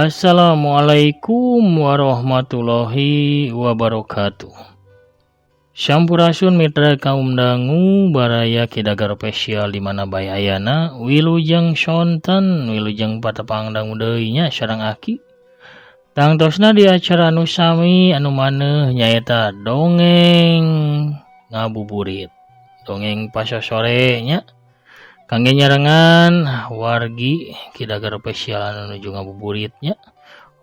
Assalamualaikum warahmatullahi wabarakatuh. Sampurasun mitra kaum dangu baraya Kidagar spesial di mana bae ayana wilujeng sonten wilujeng patepang dangu deui nya sareng aki. Tangtosna di acara anu sami anu maneuh nyaeta dongeng ngabuburit. Dongeng pasosore nya. Kangge nyarengan wargi Kidagar spesial anu nuju ngabuburit nya.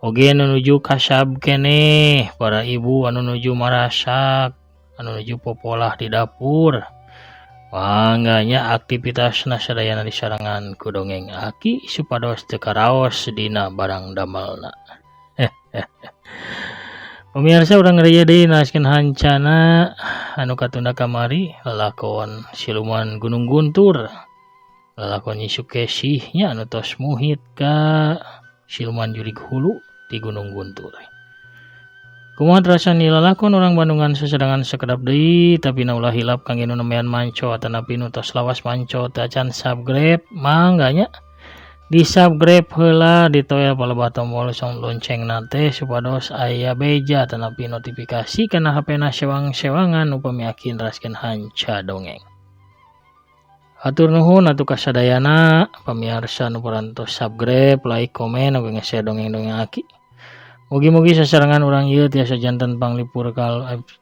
Oge anu nuju kasab keneh para ibu anu nuju marasak anu nuju popolah di dapur. Mangga nya aktivitasna sadayana disarengan ku dongeng aki supados teu karaos dina barang damelna. Pemirsa urang ngeureuyeuh deui naraskeun hancana anu katunda kamari lalakon siluman Gunung Guntur. Lalakon Nyi Sukesih nya anu tos muhit ka siluman Jurig Hulu di Gunung Guntur. Kumaha terasa nilalakon urang Bandungan sasarengan sakedap deui tapi na ulah hilap kangge nu nembean manco atanapi nu tos lawas manco teu acan subscribe mangga nya di subscribe heula ditoel palebah tombol loncengna teh supados aya beja atanapi notifikasi kana HP na sewang-sewangan upami aki neraskeun hanca dongeng. Hatur nuhun atuh kasadayana pamiarsa nu parantos subscribe, like, komen oge nge-share dongeng-dongeng aki. Mugi-mugi sasarengan urang ieu tiasa janten panglipur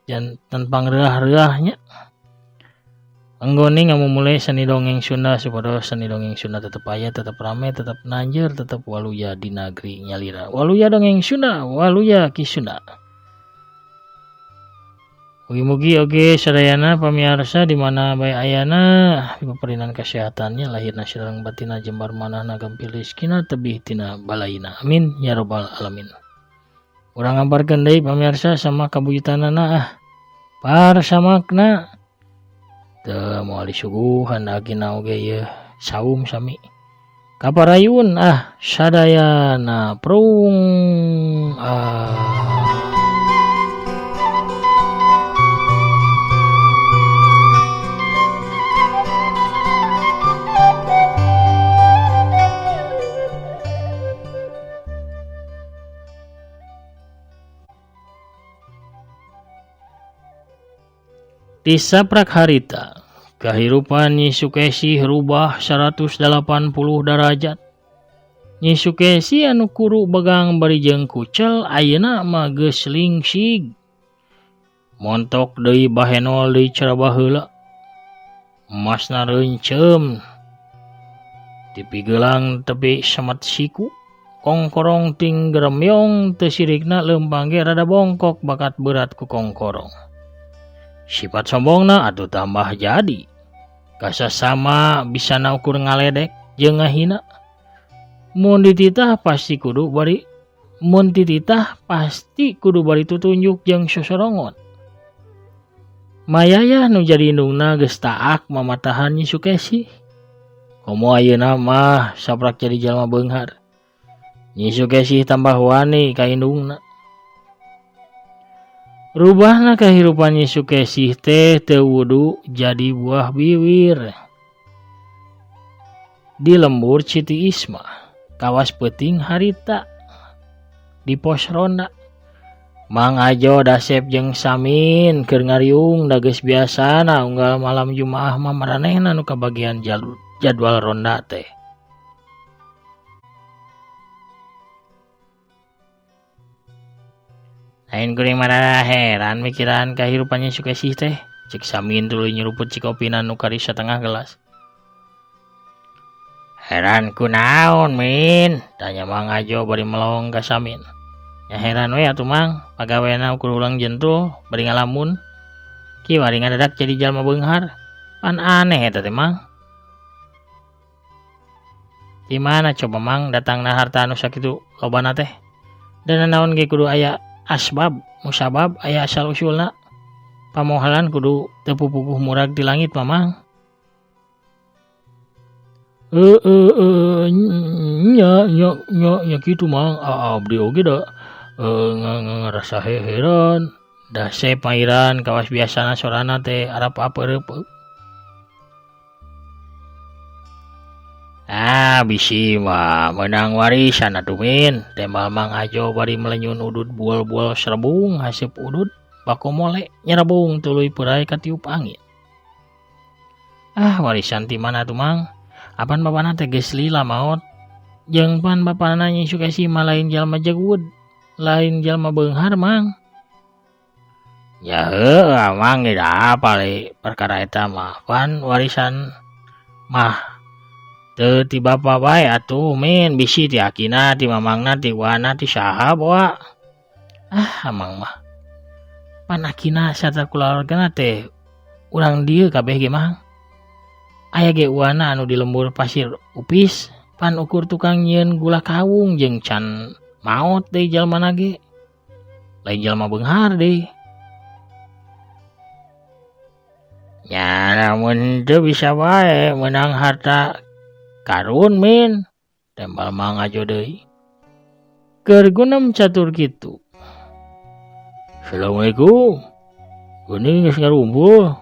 janten pangreah-reah nya. Anggone ngamumule seni dongeng Sunda supados seni dongeng Sunda tetep aya, tetep rame, tetep nanjeur, tetep waluya di nagri nyalira. Waluya dongeng Sunda, waluya Ki Sunda. Mugi-mugi oge sadayana pamiarsa di mana bae ayana dipaparinan kasehatannya lahirna sareng batinna jembar manahna gampil rezekina tebih tina balaina. Amin ya robbal alamin. Urang ngamparkeun deui pamiarsa sama kabuyutanana ah. Parsamakna teu moal disuguhan akina oge ieu saum sami. Kaparayun ah sadayana prung ah. Di saprak harita, kahirupan Nyi Sukesih rubah 180 derajat. Nyi Sukesih anu kuru begang bari jeung kucel ayeuna mah geus lingsig. Montok deui bahenol deui cara baheula. Emasna reunceum. Tipigelang tepi semet siku. Kongkorong ting geremyong teu sirikna leumpang ge rada bongkok bakat berat ku kongkorong. Sifat sombongna atuh tambah jadi. Kasasama bisa na ukur ngaledek jeung ngahina. Mun dititah pasti kudu bari mun dititah pasti kudu bari tutunjuk jeung sosorongot. Mayayah nu jadi indungna geus taak mamatahan Nyi Sukesih. Komo ayeuna mah saprak jadi jalma beunghar. Nyi Sukesih tambah wani ka indungna. Rubahna kahirupan Nyi Sukesih teh teu wudu jadi buah biwir. Di lembur Citi Ismah, kawas peuting harita di pos ronda. Mang Ajo Dasep jeung Samin keur ngariung da geus biasana unggal malam Jumaah mah maranehna nu kabagian jadwal ronda teh. Lain kuring mah heran mikiran kahirupan Nyi Sukesih teh. Cek Samin tuluy nyeruput cikopina nu kari satengah gelas. Heran kunaon Min? Tanya Mang Ajo bari melong ka Samin. Ya heran we atuh Mang, pagawena ukur ulang jentul bari ngalamun. Kiwari ngadadak jadi jalma beunghar. Pan aneh eta teh Mang. Di mana coba Mang datangna harta anu sakitu lobana teh? Dan naon ge kudu aya asbab, musabab, aya asal usulna. Pamohalan kudu teu pupuguh murag di langit Mamang. Nya nya nya nya kitu Mang, abdi oge da ngarasa heran. Dasep mairan kawas biasana sorana teh arap apeureup. Ah bisi mah menang warisan atuh Min, tembal Mang Ajo bari melenyun udud bual-bual serebung haseup udud bako mole nyerebung tuluy peurai katiup angin. Ah warisan ti mana tuh Mang? Apan bapana teh geus lila maot? Jeung pan bapana Nyi Sukesi mah lain jalma jegud, lain jalma beunghar Mang. Ya heueuh Mang ge da apal perkara eta mah, pan warisan mah teu ti bapa bae atuh Min, bisi ti akina ti mamangna ti wana ti saha boa. Ah Amang mah pan akina sarta kulawargana teh urang dieu kabeh ge Mang. Aya ge uana anu di lembur Pasir Upis pan ukur tukang nyieun gula kawung jeung can maot deui jalmana ge. Lain jalma beunghar deui. Nya lamun teu bisa bae meunang harta karun Min, tembal Mang Ajo deui. Keur gunem catur kitu. Assalamualaikum. Geuning geus ngarumpul.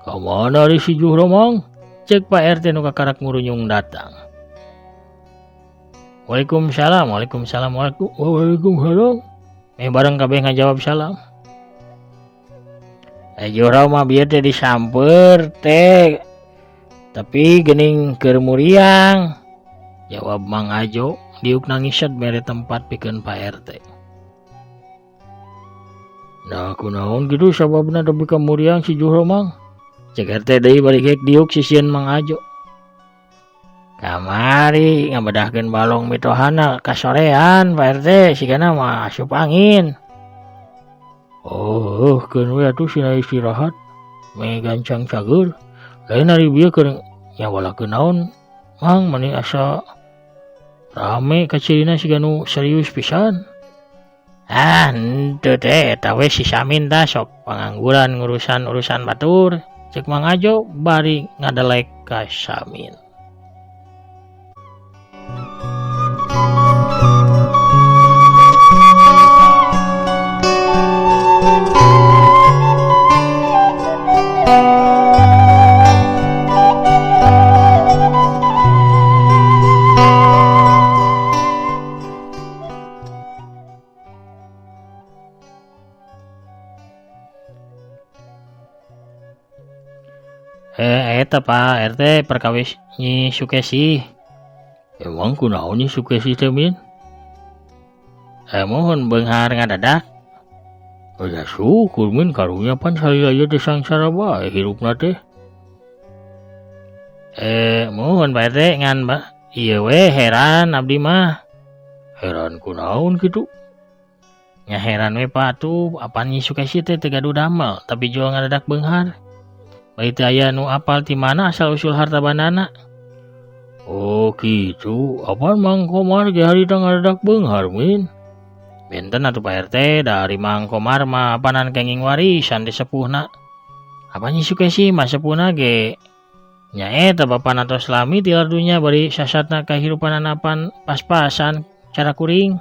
Ka mana ari si Juhro Mang? Cek Pak RT nu kakarak ngurunyung datang. Waalaikumsalam, waalaikumsalam, waalaikumsalam. Bareng kabeh ngajawab salam. Juhro mah bieu teh disamper teh. Tapi geuning keur muriang, jawab Mang Ajo diuk nangiset mere tempat pikeun Pak RT. Nah kunaon kitu sababna tepi ka muriang si Juhro Mang? Cek RT deui bari geek diuk sisieun Mang Ajo. Kamari ngabedahkeun balong mitohana kasorean Pak RT sigana mah asup angin. Oh, keun we atuh sina istirahat, me gancang cager. Lain ari bieu keur nyawalakeun naon Mang mani asa rame kacirina siga nu serius pisan. Ah henteu teh eta we si Samin tah sok pangangguran ngurusan urusan batur. Cek Mang Ajo bari ngadelek ka Samin. Eta Pak RT perkawis Nyi Sukesi. Emang kunaon Nyi Sukesi teh Min? Mohon beunghar ngadadak. Ya syukur Min, karunya pan salila ieu teh sangsara bae hirupna teh. Mohon Pak RT ngan ieu we heran abdi mah. Heran kunaon kitu? Nya heran we Pak tuh apan Nyi Sukesi teh teu gaduh damel tapi jual ngadadak beunghar. Bari teu aya nu apal ti mana asal usul harta bandana. Oh kitu, apaan Mang Komar ge harita ngadadak beunghar Min? Benten atuh Pak RT, dari Mang Komar mah apanan kenging warisan di sepuhna. Apa Nyi Sukesi mah sepuhna ge? Nya eta bapana tos lami tilar dunya bari sasatna kahirupan apan pas-pasan cara kuring.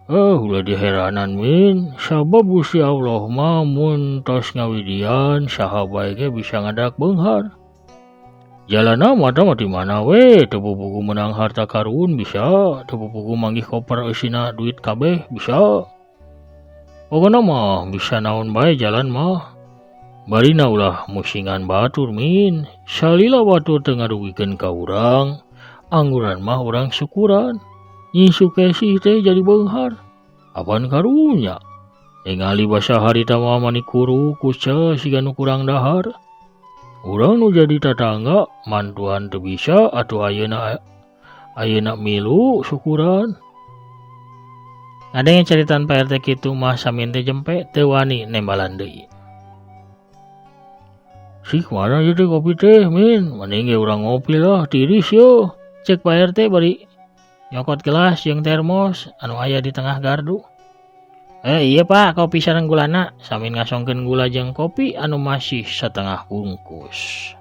Ulah diheranan Min, sabab Gusti Allah mah mun tos ngawidian saha bae ge bisa ngadak beunghar. Jalana mata mah di mana we, teu pupugu meunang harta karun bisa, teu pupugu manggih koper eusina duit kabeh bisa. Pokona mah bisa naon bae jalan mah. Barina ulah musingan batur Min, salila batur teu ngarugikeun ka urang, angguran mah urang syukuran. Nyi Sukesi teh jadi beunghar. Apan karunya? Ningali basa harita mah mani kuru kucel siga nu kurang dahar. Urang nu jadi tatangga mantuan teu bisa atuh ayeuna milu syukuran. Ngadenge caritaan Pak RT kitu mah Samin teh jempe teu wani nembalan deui. Sih mana ieu teh kopi teh Min, mending ge urang ngopi lah tiris yo. Cek Pak RT bari nyokot gelas jeung termos anu aya di tengah gardu. Iya Pak, kopi sareng gulana. Samin ngasongkeun gula jeung kopi anu masih setengah bungkus.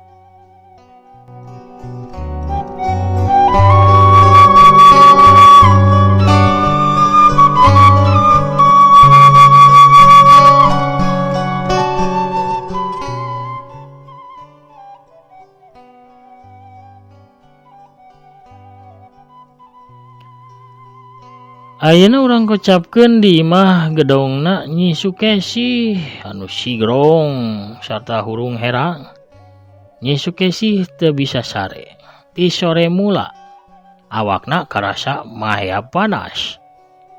Ayeuna urang kocapkeun di imah gedongna Nyi Sukesih anu sigrong sarta hurung herang. Nyi Sukesih teu bisa sare. Ti sore mula awakna karasa mahea panas.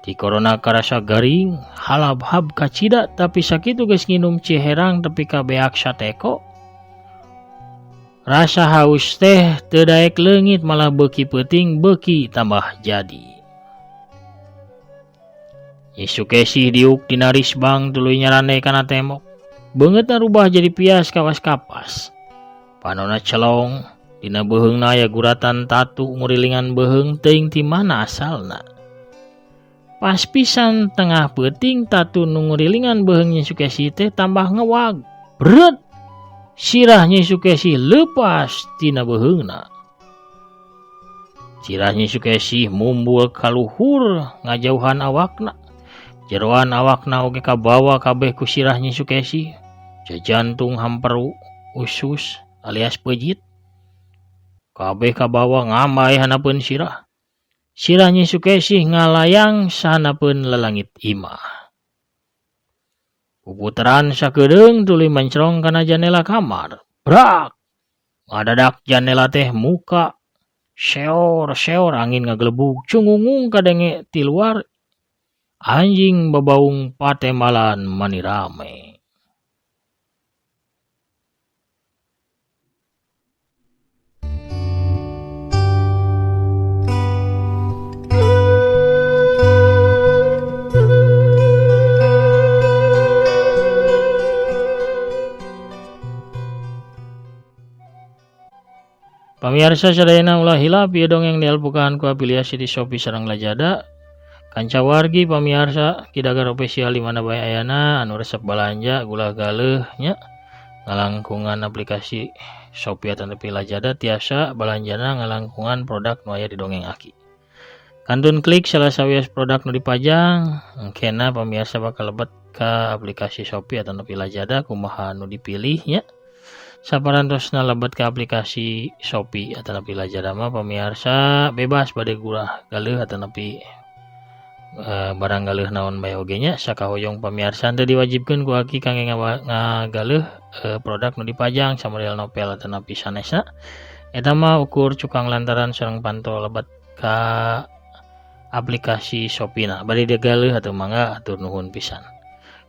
Ti korona karasa garing, halab-hab kacida tapi sakitu geus nginum ciherang tepi ka beak sateko. Rasa haus teh teu daek leungit malah beuki peuting beuki tambah jadi. Nyi Sukesih diuk dina risbang tuluy nyarande kana tembok. Beungeutna rubah jadi pias kawas kapas. Panona celong, dina beuheungna aya guratan tatu ngurilingan beuheung teuing ti mana asalna. Pas pisan tengah peuting tatu nu ngurilingan beuheung Nyi Sukesih teh tambah ngewag. Bret! Sirah Nyi Sukesih leupas tina beuheungna. Sirah Nyi Sukesih mumbul ka luhur ngajauhan awakna. Jeroan awakna oge kabawa kabeh ku sirah Nyi Sukesih. Jajantung hamperu, usus alias peujit. Kabeh kabawa ngambay hanapeun sirah. Sirah Nyi Sukesih ngalayang sahanapeun lalangit imah. Puputeran sakedeung tuluy mencrong kana janela kamar. Brak! Ngadadak janela teh muka. Seor-seor angin ngagelebug cungungung kadenge ti luar. Anjing babaung patembalan mani rame. Pamiarsa sadayana ulah hilap ieu dongeng dialbukahan ku afiliasi di Shopee sareng Lazada. Kanca wargi pamiarsa Kidagar Official di mana bae ayana anu resep balanja gula galeuh nya ngalangkungan aplikasi Shopee atanapi Lazada tiasa balanjana ngalangkungan produk nu aya di dongeng Aki. Kantun klik salah sawios produk nu dipajang engkena pamiarsa bakal lebet ka aplikasi Shopee atanapi Lazada kumaha nu dipilih nya. Saparantosna lebet ka aplikasi Shopee atanapi Lazada mah pamiarsa bebas bade gurah galeuh atanapi barang galeuh naon bae oge nya sakahoyong pamiarsa teu diwajibkeun ku Aki kangge ngagaleuh produk nu dipajang samodel novel atanapi sanesna. Eta mah ukur cukang lantaran sareng panto lebet ka aplikasi Shopee na bade digaleuh atuh mangga atur nuhun pisan.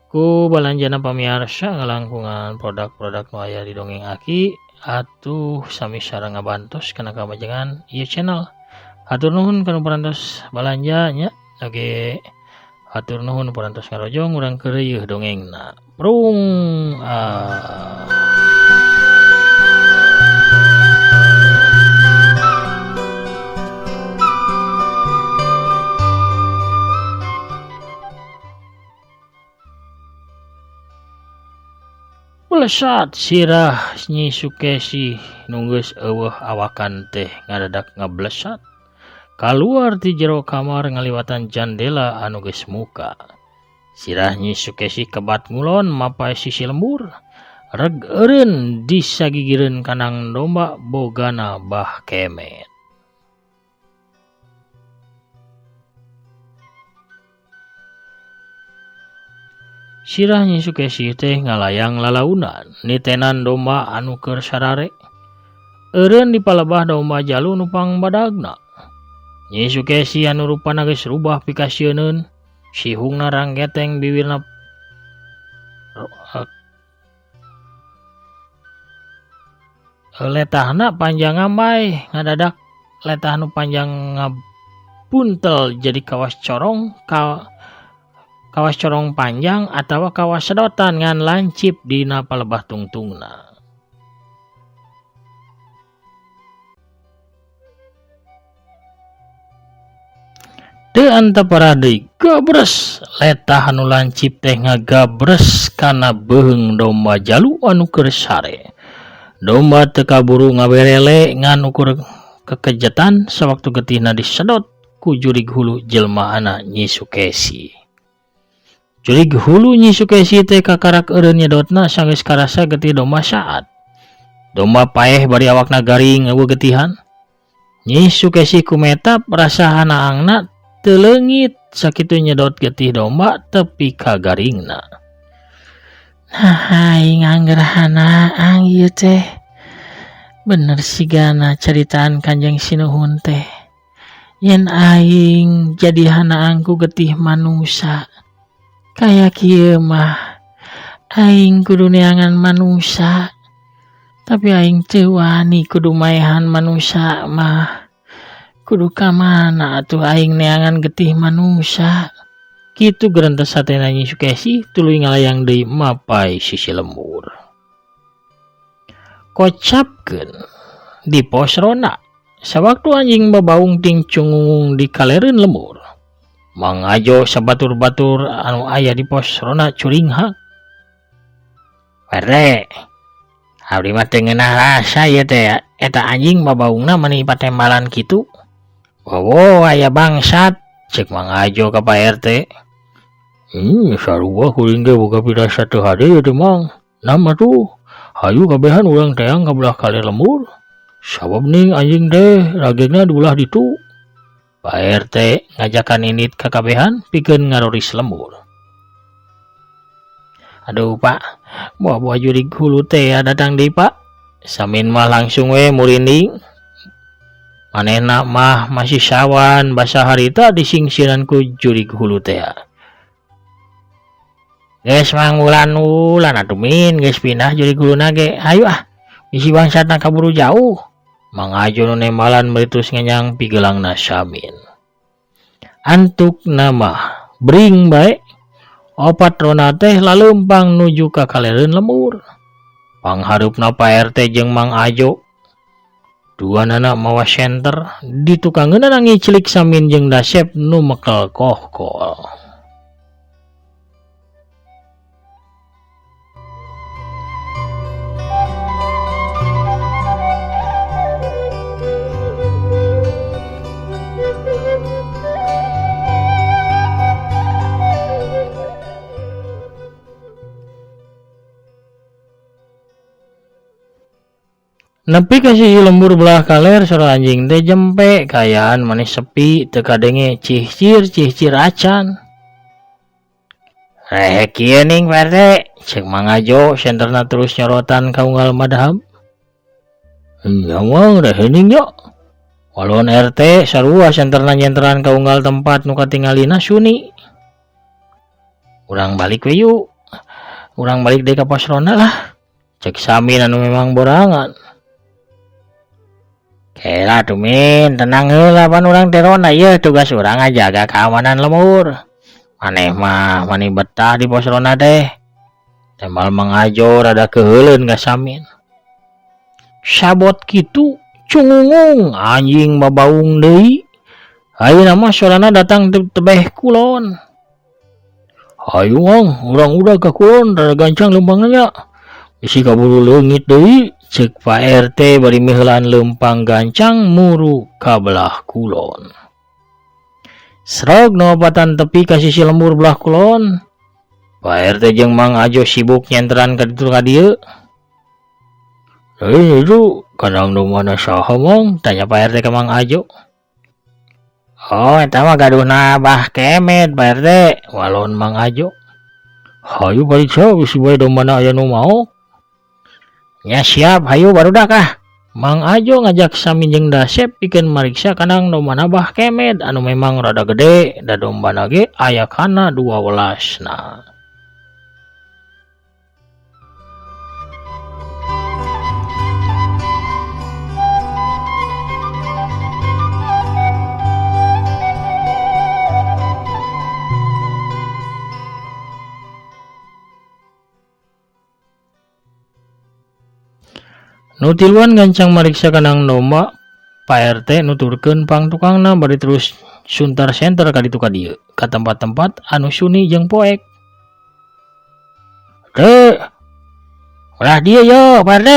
Ku balanjana pamiarsa ngalangkungan produk-produk nu aya di dongeng Aki atuh sami sareng ngabantos kana kamajengan ieu channel. Hatur nuhun kanu parantos balanja nya. Oke, hatur nuhun parantos ngarojong urang keureuh dongengna. Prung ah. Melesat sirah Nyi Sukesih nu geus eueuh awakan teh ngadadak ngablesat. Kaluar ti jero kamar ngaliwatan jandela anu geus muka. Sirah Nyi Sukesih kebat ngulon mapay sisi lembur. Reg eureun disagigireun kandang domba bogana Bah Kemet. Sirah Nyi Sukesih teh ngalayang lalaunan nitenan domba anu keur sarare. Eureun di palebah domba jalu nu pangbadagna. Nyi Sukesih anu rupana geus rubah pikasieuneun, sihungna ranggeteng biwirna letahna panjang ngambay ngadadak letah nu panjang ngabuntel jadi kawas corong kawas corong panjang atawa kawas sedotan ngan lancip dina palebah tungtungna. Teu antapara deui gabres letah anu lancip teh ngagabres kana beuheung domba jalu anu keur sare. Domba teu kaburu ngaberele ngan ukur kekejetan sawaktu getihna disedot ku jurig hulu jelmaana Nyi Sukesih. Jurig hulu Nyi Sukesih teh kakarak eureun nyedotna sanggeus karasa getih domba saat. Domba paeh bari awakna garing eueuh getihan. Nyi Sukesih kumetap rasa hanaangna Teu leungit sakitu nyedot getih domba tepi ka garingna. Nah aing angger hanaang ieu teh. Bener sigana caritaan Kanjeng Sinuhun teh. Yen aing jadi hanaang ku getih manusa. Kaya kieu mah aing kudu neangan manusa. Tapi aing teu wani kudu maehan manusa mah. Kudu ka mana atuh aing neangan getih manusa. Kitu gerentes hatena Nyi Sukesi tuluy ngalayang deui mapay sisi lembur. Kocapkeun di pos ronda. Sawaktu anjing babaung ting cungungung di kalereun lembur. Mang Ajo sabatur-batur anu aya di pos ronda curinghak. Were, abdi mah teu ngeunah rasa ieu teh eta anjing babaungna mani patembalan kitu. Wowo aya bangsat, cek Mang Ajo ka Pak RT. Sarua kuring ge boga pirasa teu hade ieu teh Mang. Nama tuh, hayu kabehan urang teang ka belah kaler lembur. Sabab ning anjing teh ragegna di belah ditu. Pak RT ngajakan indit ka kabehan pikeun ngaroris lembur. Aduh Pak, buah-buah jurig hulu teh datang deui Pak. Samin mah langsung we murinding. Manehna mah masih sawan basa harita disingsiran ku jurig hulu teh. Geus mangulan-ulan atuh min geus pindah jurig huluna ge. Hayu ah, bisi bangsatna kaburu jauh. Mang Ajo nu nembalan bari terus ngenyang pigelangna Samin. Antukna mah bring bae. Opat ronda teh laleumpang nuju ka kalereun lembur. Panghareupna Pak RT jeung Mang Ajo. Duanana mawa senter, ditukangeunana ngicilik Samin jeung Dasep nu mekel kohkol. Nepi ka sisi lembur belah kaler sora anjing teh jempe kaayaan manis sepi teu kadenge cihcir cihcir acan. Rehek kieu ning Pak RT, cek Mang Ajo senterna terus nyorotan ka unggal madhab. Nya mah rehening nya. Walon RT sarua senterna nyenteran ka unggal tempat nu katingalina suni. Urang balik we yuk. Urang balik deui ka pos ronda lah. Cek Samin anu memang borangan. Kela tuh min, tenang heula pan urang teh ronda ieu tugas urang ngajaga keamanan lembur. Maneh mah mani betah di pos ronda teh. Tembal Mang Ajo rada keuheuleun ka Samin. Sabot kitu cungungung anjing babaung deui. Ayeuna mah sorana datang tebeh kulon. Hayu Mang, urang udah ka kulon rada gancang leumpangna nya. Bisi kaburu leungit deui. Cek Pak RT bari miheulaan leumpang gancang muru ka belah kulon. Srog nu opatan tepi ka sisi lembur belah kulon. Pak RT jeung Mang Ajo sibuk nyenteran ka ditu ka dieu. Itu kandang domba saha Mang? Tanya Pak RT ka Mang Ajo. Oh, eta mah gaduhna Abah Kemet Pak RT, walon Mang Ajo. Hayu pariksa bisi bae dombana aya nu maok. Nya siap, hayu barudak ah. Mang Ajo ngajak Samin jeung Dasep pikeun mariksa kandang dombana Abah Kemet anu memang rada gede da dombana ge aya kana 12na. Nu tiluan gancang mariksa kandang domba, Pak RT nuturkeun pangtukangna bari terus suntar senter ka ditu ka dieu, ka tempat-tempat anu suni jeung poek. Teh, ulah dieu yo Pak RT,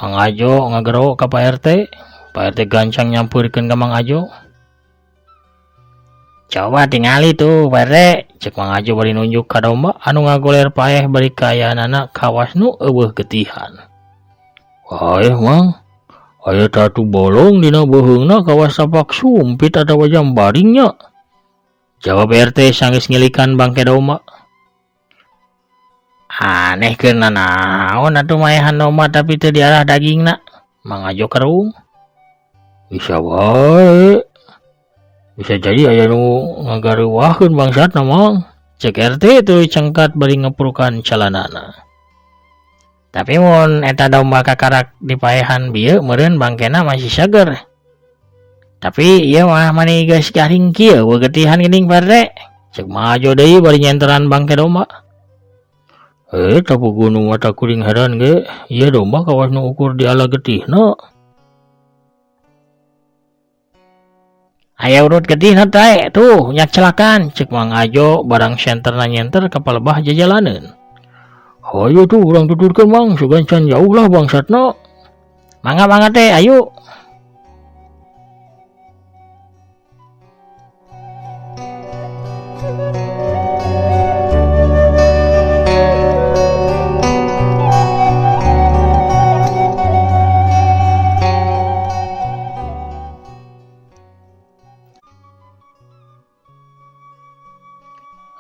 Mang Ajo ngagero ka Pak RT. Pak RT gancang nyampeurkeun ka Mang Ajo. Coba tingali tuh Pak RT, cek Mang Ajo bari nunjuk ka domba anu ngagoler paeh bari kaayaanana kawas nu eueuh getihan. Aeh Mang, aya tatu bolong dina beuheungna kawas tapak sumpit atawa jambaringnya. Jawab RT sanggeus ngilikan bangke domba. Aneh keun nanaon atuh maehan domba tapi teu diarah dagingna. Mang Ajo kerung. Bisa wae. Bisa jadi aya nu ngagareuwahkeun bangsatna Mang. Cek RT tuluy cengkat bari ngeprukan calanana. Tapi mun eta domba kakarak dipaehan bieu meureun bangkena masih seger. Tapi ieu mah mani geus garing kieu getihan geuning Pak RT. Cek Mang Ajo deui bari nyenteran bangke domba. Tapi gunung mata kuring heran ge, ieu domba kawas nu ukur diala getihna. Aya urut getihna tae tuh nyak celakan cek Mang Ajo barang senterna nyenter ka palebah jajalaneun. Hayu tuh urang tuturkeun Mang, sugan can jauh lah bangsatna. Mangga-mangga teh ayo.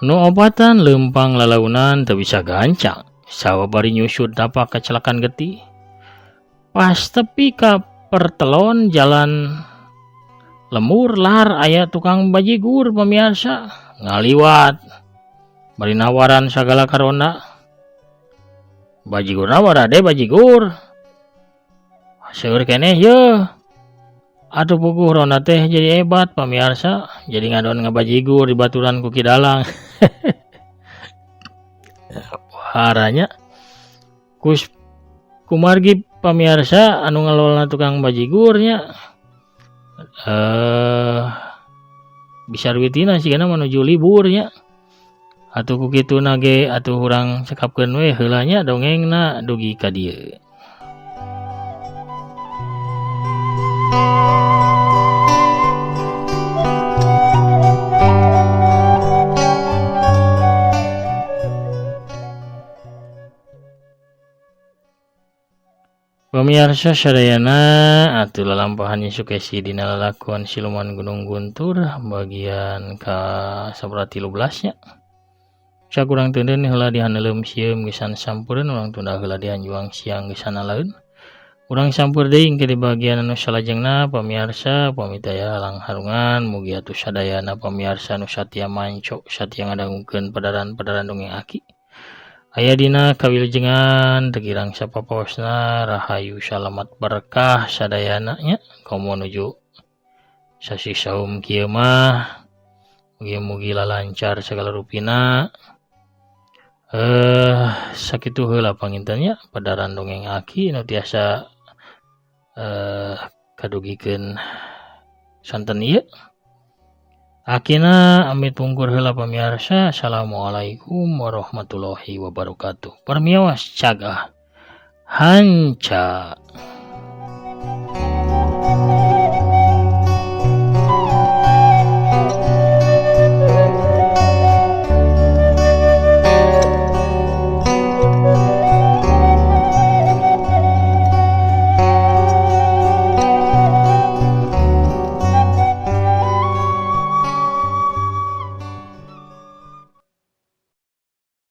Nu obatan lempang lalaunan teu bisa gancang, sawa bari nyusut tapak kecelakaan getih. Pas tepi ka pertelon jalan lemur lar aya tukang bajigur pamiarsa ngaliwat bari nawaran sagala karonda. Bajigur nawar ade bajigur. Seueur keneh yeuh. Atuh puguh ronda teh jadi hebat pamiarsa, jadi ngadon ngabajigur di baturan ku Ki Dalang. Haranya kus kumargi pamiarsa anu ngelola tukang bajigurnya bisa duitina sigana menuju liburnya. Atuh ku kituna ge atuh urang cekapkeun we heula nya dongengna dugi ka dieu. Pemirsa sadayana atuh lalampahan Sukesi dina lalakon Siluman Gunung Guntur bagian ka 13 nya. Cak urang teuneun heula dihaneuleum sieum geusan sampureun urang tunda heula dihanjuang siang geusan alaeun. Urang sampur deui engke di bagian anu salajengna pamiarsa pamit aya halang harungan mugi atuh sadayana pamiarsa nu satia manco satia ngadangukeun padaran-padaran dongeng Aki. Aya dina kawilujengan teu kirang sapapaosna rahayu salamat berkah sadayana nya komo nuju sasih saum kieu mah mugi-mugi lalancar sagala rupina. Sakitu heula panginten nya padaran dongeng Aki nu tiasa kadugikeun sonten ieu. Akina amit pungkur heula pamiarsa. Assalamualaikum warahmatullahi wabarakatuh. Permios cagah hanca.